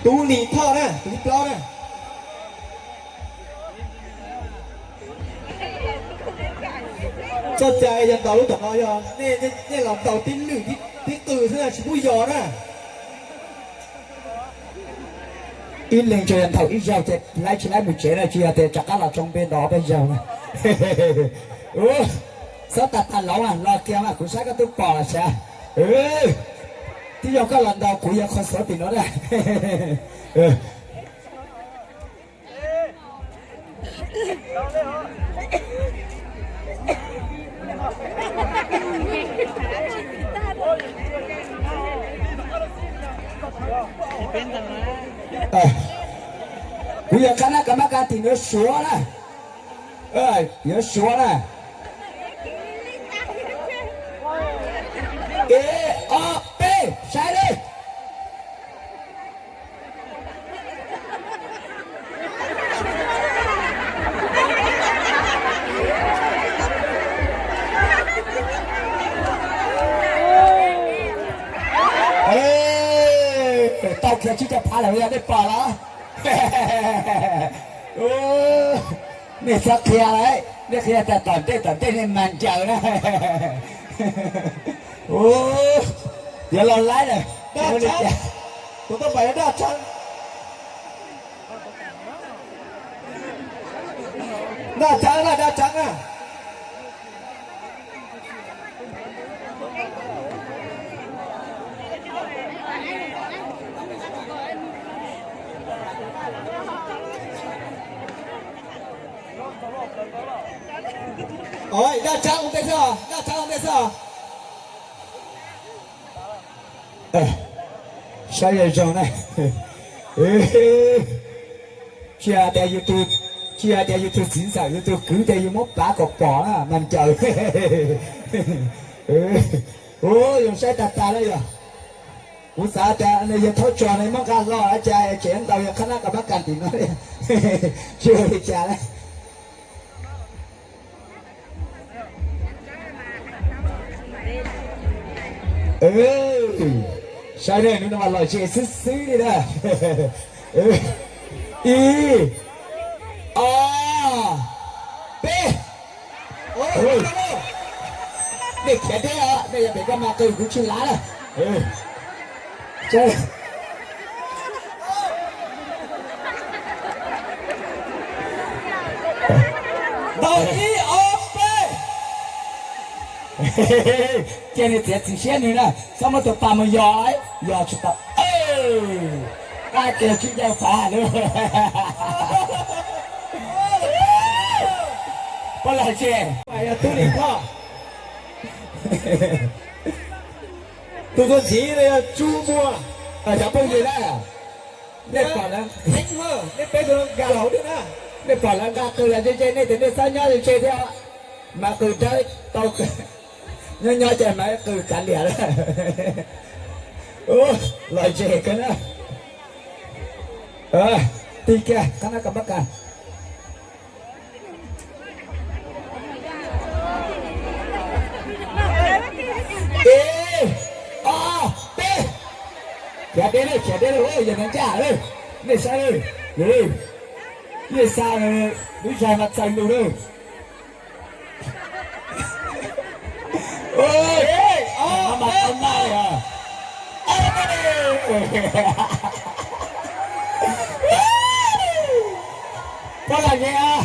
Tub Lis Thoj na, tus thib plaub na. Txoj cai yog ntaus lub tom no yog nej los ntaus tib lwm tib qw xwb na, tsis pub yos na. Ib leeg tsuas yog ntaus ib zaug ces laib tsis laib mus tsev na, tsis yog tias rov qab los tsoo npe ntaus ob peb zaug na. Xob tas tas laus los kiag mas kuv saib koj twb pom los sav. Twb yog koj los ntaus kuv yog qhov xov tim no na. Kuv yog khab nab kas mab kas tim nuav Suav na. Yuav Suav na. Ib ob peb, saib li. Tau kiag tsib caug phav lawm, yog nej pom los? Nej txhob qhia lawm, nej qhia tas tom ntej tom ntej nej mas ncaws na. Yuav los laib lawm. Tus tau pais yog Daj Tseeb. Daj Tseeb na, Daj Tseeb na. Daj Tseeb ua ntej xwb, Daj Tseeb ua ntej xwb. Saib zoo zoo na. Tsis hais tias yus tus, tsis hais tias yus tus txiv ntxawm yus tus kwv ces yus muab pav kom pom na mas ncaws. Ua, yus saib tag tag lawm yog. Kuv xav tias nws yog thaub tsog nws muab nqa hlo cas tseem ntaus yog khab nab kas mab kas tim no. Tsis ua li cas na. Saib ne, hnub no mas lom zem xwb xwb li na. Ib, ob, peb. Nej khiav thiab, nej yog pem koj mas qw kuv tsis lav na. Ntaus ib ob peb. Cia nws txiav txim siab nws na, txhob muab tus pas mus yos, yos tsis tau. Qab kiag tsib caug phav lawm. Pab los tsev. Yog Tub Lis Thoj. Tus tuaj ntxiv no yog Tsu Muas. Cov phooj ywg na, nej pom lawv, nej peb tus no nkag los hauv dwj na. Nej pom lawv nqa qws los ze ze nej ces nej txhob nyob ze ze thiab. Mas qws dawb tau, nyob nyob ces mas qws kav liam lawm. Lom zem kawg na. Tig kiag qhab nab kas mab kas. Ib, ob, peb. Khiav deb lawm, khiav deb lawm, yog neeg ncaj lawm. Nej saib, nej xa lub zog mas txaws lug lawm. Puas tau nyiaj?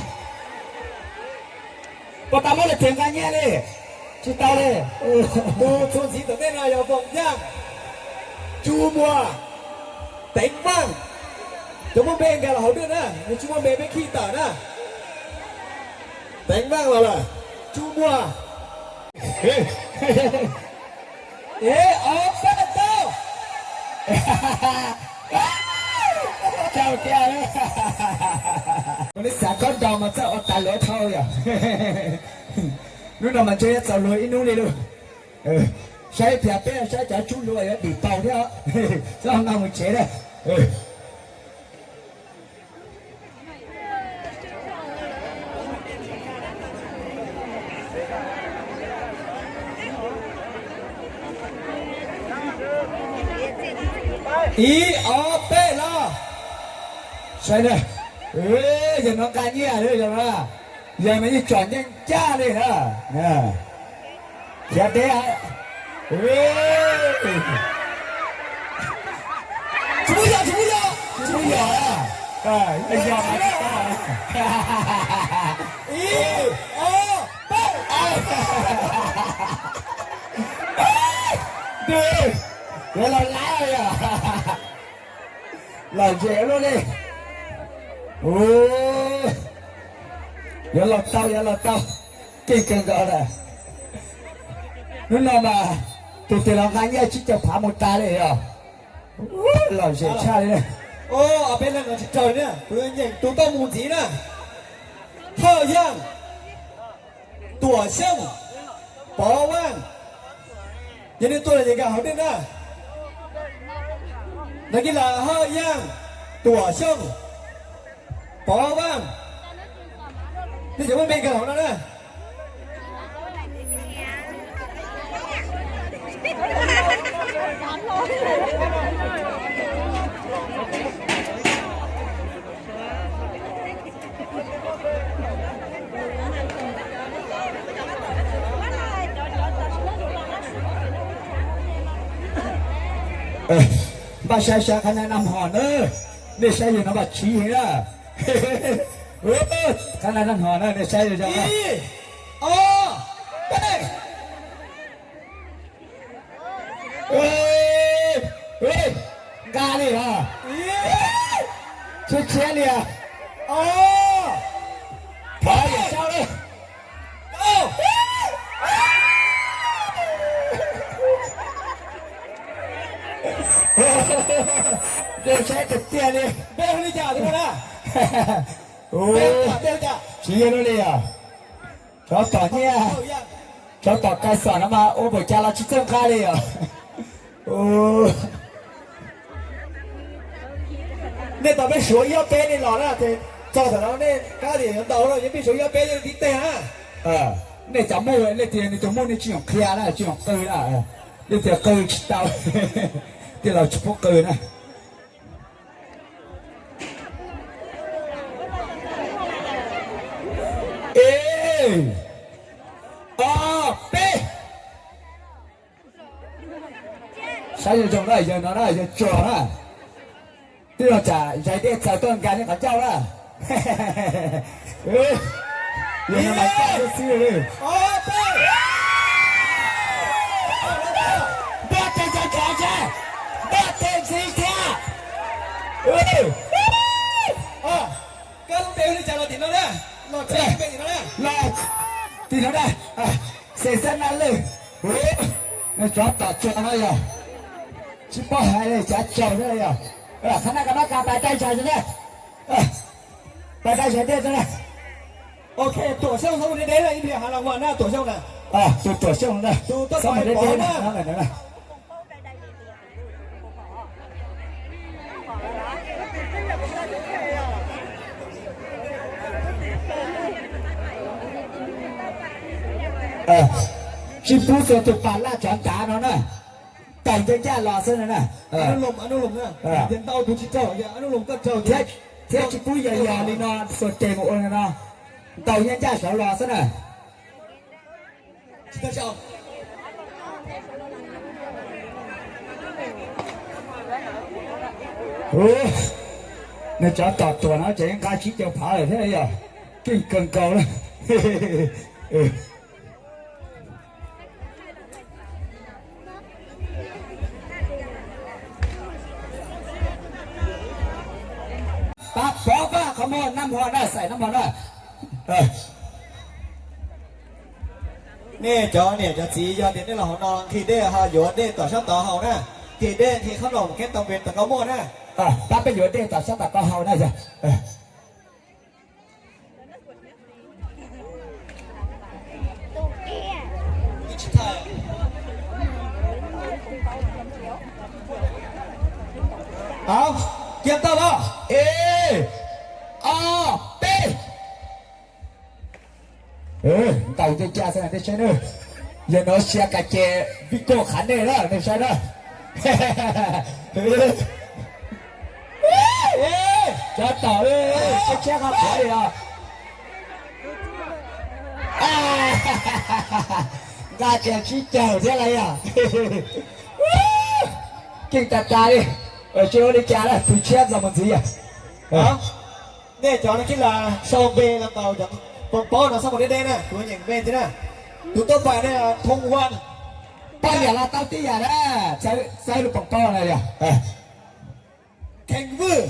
Puas tau muab lawv txiav nqa nyiaj li? Tsis tau li. Tus txuas ntxiv tom ntej no yog Voos Yaj, Tsu Muas, Teev Vaaj. Cov muaj npe nkag los hauv dwj na, nws tsis muaj npe peb khij tawm na. Teev Vaaj los lawm, Tsu Muas. Ib ob peb tau. Tsaug tiag. Ua li xav khaub ncaws mas txawj ua tas luag dhau yom. Hnub no mas ntshe yuav txaus luag ib hnub li lauj. Saib pliag peb saib cov tsub luag yuav dim paus thiab. Txhob nqa mus tsev na. Ib ob peb los. Saib na, yog no nqa nyiaj li yog na, yog no yeej tsom nyeej caj li na. Khiav teb, tsis muaj yog, tsis muaj yog, tsis muaj yog, yog, ib, ob, peb. Yuav los laiv yog, los zem luaj li. Yuav los tau, yuav los tau, keej kawg nkaus lawm. Hnub no mas tus twg los nqa nyiaj tsib caug phav mus tas li yog. Los zem tshaj li. Peb leeg no tsis raug li na, kuv nyeem tus tau mus ntxiv na. Thawj Yaj, Tuam Xyooj, Pov Vaj. Yog nej tuaj los ces nkag hauv nej na. Ntawd kiv las Thawj Yaj, Tuam Xyooj, Pov Vaj. Nej cov muaj npe nkag hauv no na. Npaj saib saib qhab nab nag hom na, nej saib yog no mas chiv heev na. Qhab nab nag hom na, nej saib yog, ib, ob, peb. Nqa li os. Tshiab tshiab li os. Thov yam sau li. Saib tiag tiag li. Npe hu li cas? Tsis yog li os. Tsov tom nyiaj, tsov tom kais xom no mas ua npaum cas los tsis txawj nqa li os. Nej tos peb suav ib ob peb nej los na, txog thaum no nej qab li ntau no, peb suav ib ob peb nej tib teg na. Nej cov muaj, nej tias nej cov muaj nej tsis yoom qhia na, tsis yoom qw na. Nej tias qw tsis tau, tej laus tsis pub qw na. Ib, ob, peb. Saib zoo zoo na, yawg no na, yawg tsuag na. Twb yog tsam zais dej txaws tuaj nkag nej qhov ncauj na. Yog no mas caj xwb li. Npaj tes cov cov seb, npaj tes ntxiv thiab. Koj lub npe hu li cas los tim no na, los tim no na, los tim no na. Xes Xab Naj Lwj, nej tsov tom tsuag no yog tsis paub hais li, cav tsaug thiab yog. Qhov no koj noj kas pais dai zais na, pais dai zais dej na. Ok, Tuam Xyooj, ib pliag hav deb deb na, tus Tuam Xyooj na, tus Tuam Xyooj na, tus toj mus deb deb na. Tsis pub txog tus pas laj tsov ntav no na, tawm ncaj ncaj los xwb na. Thiab tsis pub yog yog li no xuas tes mus ua li no, ntaus ncaj ncaj saud los xwb na. Nws cov tom tuam no ces nqa tsib caug phav lawm thiab yog, keej kawg nkaus li. Pab pov vaj qhov muag nab hmo na, xaim nab hmo na. Nej cov niam cov txiv yog tias nej los hauv no nqhis dej ho yuav dej tom sab tod haus na, nqhis dej nqhis qhob noom kheeb tau npe tom koj muaj na. Pab peb yuav dej tom sab tom koj haus na yog. Au, cia tau los. Ib, ob, peb. Ntaus ncaj ncaj xwb na, nej saib na. Yog no sia kas ces vij koj qhav nej na, nej saib na. Cov tom tshiab tshiab qhov qhuav li os. Nqa kiag tsib caug thiab lawm yog. Keej tas tas li. Tsis ua li cas na, tus tshiab los mus ntxiv yog. Nej cov no kib las sau npe los tau cov poos paub no xab mus deb deb na, kuv nyeem npe thiab na. Tus tuaj pais ne, Thoo Vaj. Poj niam los tau tib yam na, txawb lub poos paub na yog. Theej Vwj.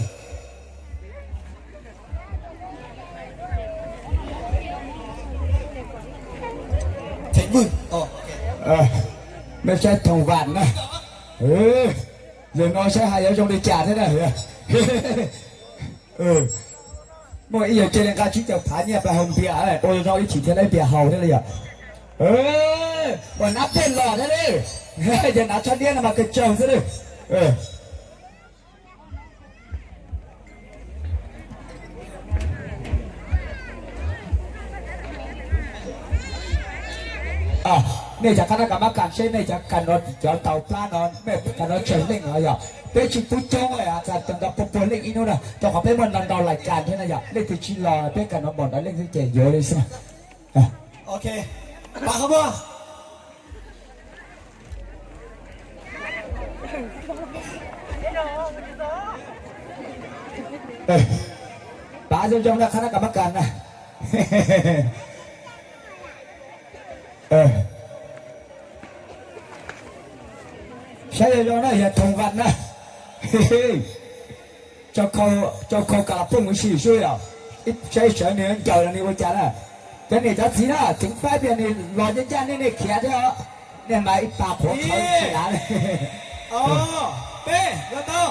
Theej Vwj. Nej saib Thoo Vaj na. Yog no saib hais yuav zoo li cas thiab na. Muaj ib yam cia li nqa tsib caug phav nyiaj pais haus npias, ua zoo ib chim thiaj li npias haus thiab li yom. Ua nab pej los thiab li. Yog nab tshab diab no mas kawg tsaug xwb li. Nej cov qhab nab kas mab kas seb nej cov kas no cov tau plab no, nej kas no tsawg leej no yog? Peb tsis pub coob, kas tau nrau puag puag leej ib hnub na, rau qhov peb muaj ntau ntau lais kas thiab na yog. Leej twg tsis los peb kas no npaum ntawd leej xwb ces yuav li xwb. Ok, pab qhov muag. Pab zoo zoo na, qhab nab kas mab kas na. Saib zoo zoo na, yog Thoo Vaj na. Tso khau kas las phooj ywg sim sub yom. Saib sawv nws ncaws los nws ua cas na. Cov niam cov txiv na, ceev fab tias nws los ncaj ncaj nej, nej khiav thiab os. Nej mas ib pas qhuav qhawv tsis lav li. Peb los tau.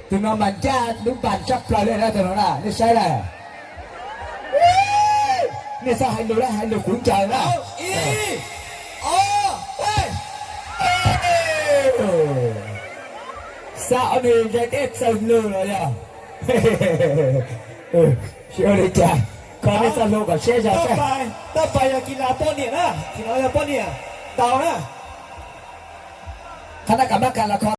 Tus no mas ncaj lub npas tshaj plaws li na, tus no na, nej saib na. Nej txhob hais lus na, hais lus kuv ncaws na. Xav ua nws zais dej txaws lws los yog. Tsis ua li cas, kho nej txoj hlua kom siab zog. Toj pais yog kis las poj niam na, kis no yog poj niam ntaus na. Qhab nab kas mab kas los kho.